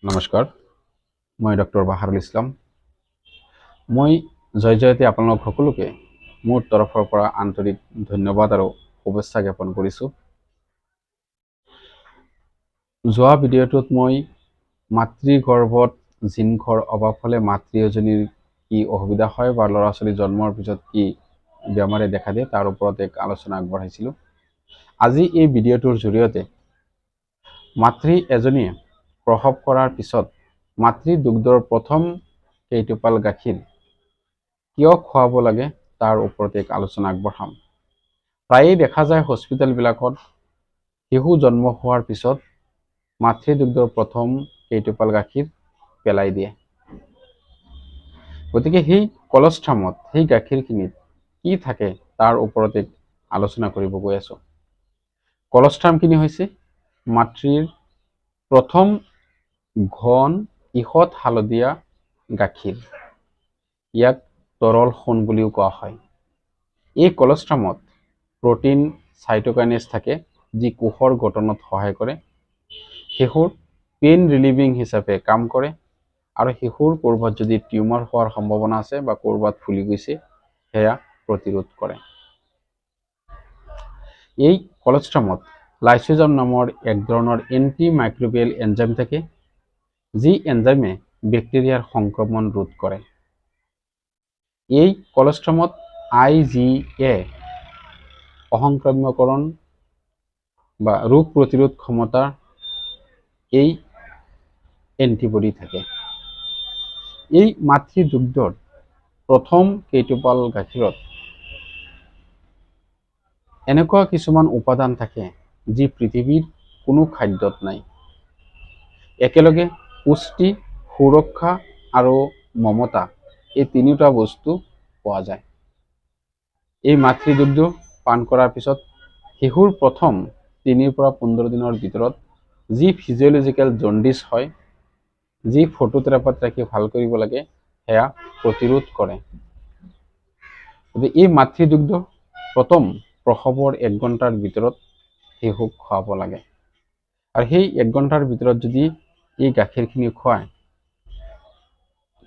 নমস্কাৰ, মই ডক্টৰ বাহাৰুল ইছলাম। মই জয় জয়তে আপোনালোক সকলোকে মোৰ তৰফৰ পৰা আন্তৰিক ধন্যবাদ আৰু শুভেচ্ছা জ্ঞাপন কৰিছোঁ। যোৱা ভিডিঅ'টোত মই মাতৃগৰ্ভত জিংকৰ অভাৱ হ'লে মাতৃ এজনীৰ কি অসুবিধা হয় বা ল'ৰা ছোৱালী জন্মৰ পিছত কি বেমাৰে দেখা দিয়ে তাৰ ওপৰত এক আলোচনা আগবঢ়াইছিলোঁ। আজি এই ভিডিঅ'টোৰ জৰিয়তে মাতৃ এজনীয়ে প্ৰসৱ কৰাৰ পিছত মাতৃ দুগ্ধৰ প্ৰথম কেইটোপাল গাখীৰ কিয় খুৱাব লাগে তাৰ ওপৰত এক আলোচনা আগবঢ়াম। প্ৰায়েই দেখা যায় হস্পিটেলবিলাকত শিশু জন্ম হোৱাৰ পিছত মাতৃ দুগ্ধৰ প্ৰথম কেইটোপাল গাখীৰ পেলাই দিয়ে। গতিকে সেই কলষ্ট্ৰামত, সেই গাখীৰখিনিত কি থাকে তাৰ ওপৰত এক আলোচনা কৰিব গৈ আছোঁ। কলষ্ট্ৰামখিনি হৈছে মাতৃৰ প্ৰথম ঘন ঈষৎ হালধীয়া গাখীৰ, ইয়াক তৰল সোণ বুলিও কোৱা হয়। এই কলষ্ট্ৰামত প্ৰটিন, চাইটোকাইনেছ থাকে, যি কোষৰ গঠনত সহায় কৰে, শিশুৰ পেইন ৰিলিভিং হিচাপে কাম কৰে আৰু শিশুৰ ক'ৰবাত যদি টিউমাৰ হোৱাৰ সম্ভাৱনা আছে বা ক'ৰবাত ফুলি গৈছে সেয়া প্ৰতিৰোধ কৰে। এই কলষ্ট্ৰামত লাইচোজাম নামৰ এক ধৰণৰ এণ্টি মাইক্ৰবিয়েল এনজাইম থাকে, যি এনজাইমে বেক্টেৰিয়াৰ সংক্ৰমণ ৰোধ কৰে। এই কলষ্ট্ৰামত IgA অসংক্ৰাম্যকৰণ বা ৰোগ প্ৰতিৰোধ ক্ষমতা এই এণ্টিবডি থাকে। এই মাতৃদুগ্ধৰ প্ৰথম কেইটোপাল গাখীৰত এনেকুৱা কিছুমান উপাদান থাকে যি পৃথিৱীৰ কোনো খাদ্যত নাই। একেলগে পুষ্টি, সুৰক্ষা আৰু মমতা এই তিনিওটা বস্তু পোৱা যায়। এই মাতৃদুগ্ধ পান কৰাৰ পিছত শিশুৰ প্ৰথম 3ৰ পৰা 15 দিনৰ ভিতৰত যি ফিজিঅ'লজিকেল জণ্ডিছ হয়, যি ফটোথেৰাপিত ৰাখি ভাল কৰিব লাগে, সেয়া প্ৰতিৰোধ কৰে। গতিকে এই মাতৃদুগ্ধ প্ৰথম প্ৰসৱৰ 1 ঘণ্টাৰ ভিতৰত শিশুক খুৱাব লাগে আৰু সেই 1 ঘণ্টাৰ ভিতৰত যদি এই গাখীৰখিনি খুৱায়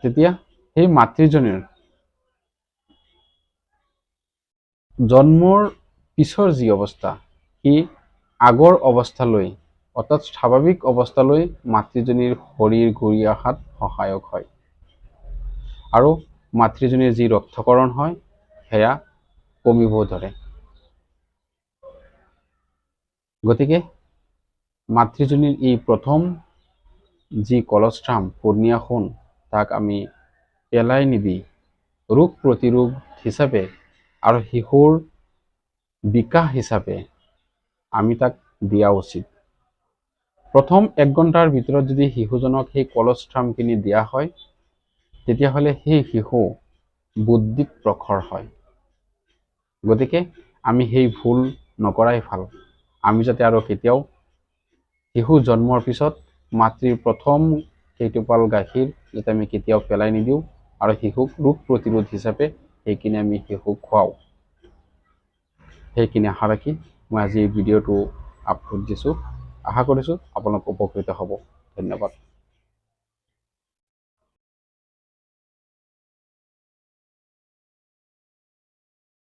তেতিয়া সেই মাতৃজনীৰ জন্মৰ পিছৰ যি অৱস্থা, সি আগৰ অৱস্থালৈ অৰ্থাৎ স্বাভাৱিক অৱস্থালৈ মাতৃজনীৰ শৰীৰ ঘূৰি অহাত সহায়ক হয় আৰু মাতৃজনীৰ যি ৰক্তকৰণ হয় সেয়া কমিব ধৰে। গতিকে মাতৃজনীৰ এই প্ৰথম যি কলষ্ট্ৰাম, পূৰ্ণীয়া সোণ, তাক আমি পেলাই নিদি ৰোগ প্ৰতিৰোধ হিচাপে আৰু শিশুৰ বিকাশ হিচাপে আমি তাক দিয়া উচিত। প্ৰথম 1 ঘণ্টাৰ ভিতৰত যদি শিশুজনক সেই কলষ্ট্ৰামখিনি দিয়া হয় তেতিয়াহ'লে সেই শিশু বুদ্ধিত প্ৰখৰ হয়। গতিকে আমি সেই ভুল নকৰাই ভাল। আমি যাতে আৰু কেতিয়াও শিশু জন্মৰ পিছত মাতৃৰ প্ৰথম কেইটোপাল গাখীৰ যাতে আমি কেতিয়াও পেলাই নিদিওঁ আৰু শিশুক ৰোগ প্ৰতিৰোধ হিচাপে সেইখিনি আমি শিশুক খুৱাওঁ। সেইখিনি আশা ৰাখি মই আজি এই ভিডিঅ'টো আপলোড দিছোঁ। আশা কৰিছোঁ আপোনালোক উপকৃত হ'ব। ধন্যবাদ।